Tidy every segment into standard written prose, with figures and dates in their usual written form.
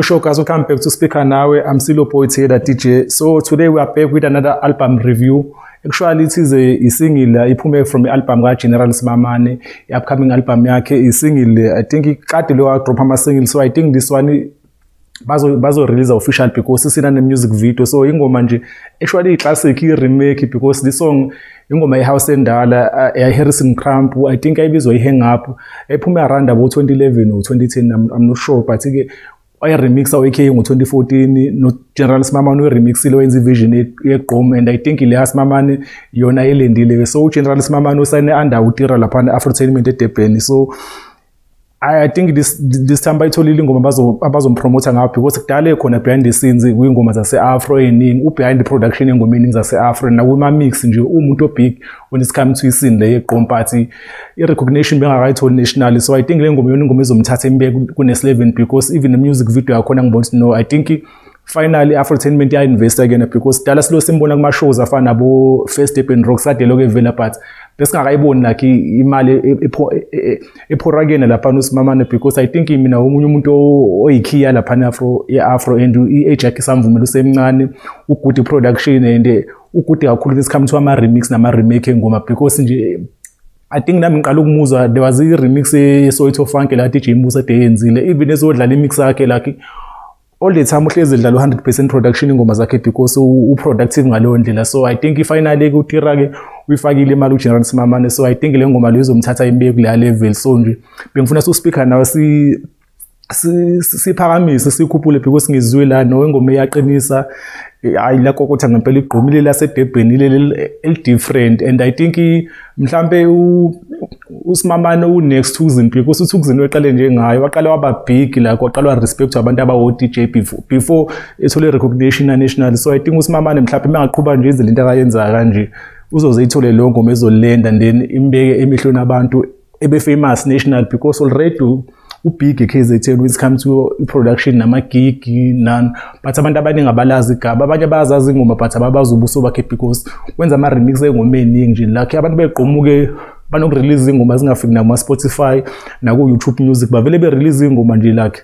Sure, guys, welcome back to Speaker Nawe. I'm Silo Boy Taylor DJ. So today we are back with another album review. Actually, it is a single iphume from i-album ka-General Simamane, i-upcoming album yakhe i-single. I think kade lo drop ama-single, so I think this one bazo release official because isina ne-music video. So ingoma nje actually i-classic, i-remake, because this song ingoma ye-house endala ya-Harrison Crump. I think ayibizwa i-Hang Up, ephume around abo 2011 or 2010, I'm not sure, but ke wayiremixa o-AK ngo-2014, no-General Simamane uyiremixile, wenza iversion yegqom, and I think leya Simamane yona elendile. So uGeneral Simamane usayine under uTira laphana Afrotainment eDurban, so I think this time bayitholile ingoma abazompromotha ngayo, because kudala ekhona behind the scenes kwingoma zase-Afro ey'ningi, u-behind the production ey'ngoma ey'ningi zase-Afro nakuma-mix nje, uwumuntu o-big when it's come to iscene le yegqom, but i-recognition bengakayitholi nationally. So I think le ngoma iyona ingoma ezomthatha imbeke ku-next level, because even the music video yakhona ngibona ukuthi no, I think finally Afrotainment ya-investa kuyena, because dala silo simbona kuma-shows afana nabo First Step and Rock, kade lokhu evela, but besingakayiboni like imali ephora kuyena laphana uSimamane, because I think mina omunye umuntu oyikhiya laphana afro ye-Afro, and i-age yakhe isamvumela, usemncane, u-good production and u-good kakhulu when it comes to ama-remix nama-remake engoma, because nje I think nami ngiqala ukumuzwa, there was i-remix ye-Soweto Funk la DJ Musa ade yenzile, even ezodlala imix yakhe, like all the time uhlezi edlala u-100% production ingoma zakhe, because u-productive ngaleyo ndlela. So I think finally kuTira-ke uyifakile imali uGeneral Simamane, so I think le ngoma leyo izomthatha imbeke kuleya level. So nje bengifuna su-speaker nawe siphakamise, sikhuphule, because ngizwe la no ingoma iyaqinisa, hayi lakokotha ngempela igqomile laseDurban ile eli-different, and I think mhlambe uSimamane u-next Thukzin, because uThukzin weqale njengayo, waqala waba big, like waqala wa-respect abantu abawo-DJ before ethole recognition national. So I think uSimamane mhlawumbe mangaqhuba nje izinto akayenzayo kanje, uzoze ithole leyo ngoma ezolenda and then imbeke emehlweni abantu, ebe famous national, because already ubig e-KZN when it comes to production nama-gig nani, but abantu abaningi abalazi igaba, abanye bayazazi ingoma but ababazi ubuso bakhe, because wenza ama-remix ey'ngoma ey'ningi nje, like abantu begqomuke banokurelease ingoma zingafiki nakuma-Spotify naku-YouTube Music, bavele berelease ingoma nje, like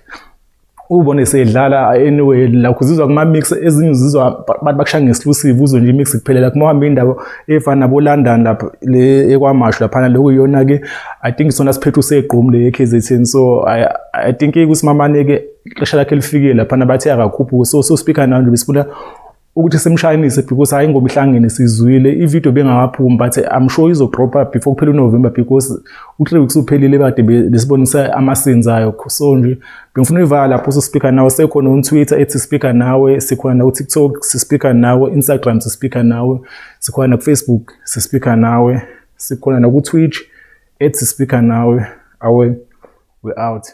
ubone seyidlala anyway, like uzizwa kuma-mix ezinye, uzizwa abantu bakushaya nge-exclusive, uzwe nje imix kuphela, like uma uhamba indawo efana nabo-London lapho le ekwaMashu laphana, lokuyiyona-ke I think sona siphethu usegqom le e-KZN. So I think kuSimamane-ke ixesha lakhe lifikile laphana, bathe akakhuphuke. So speaker nawe nje besifuna ukuthi simshayinise, because hayi ingoma ihlangene, sizwile ivideo bengakaphumi, but I'm sure izodropa before kuphela uNovember, because u-3 weeks uphelile kade besibonisa ama-scenes ayo. So nje bengifuna uyivala lapho. So speaker nawe sekhona on Twitter ethi Speaker Nawe, sikhona na ku-TikTok sispeaker nawe, Instagram sispeaker nawe, sikhona na ku-Facebook sispeaker nawe, sikhona na ku-Twitch ethi Speaker Nawe. Awe, we out.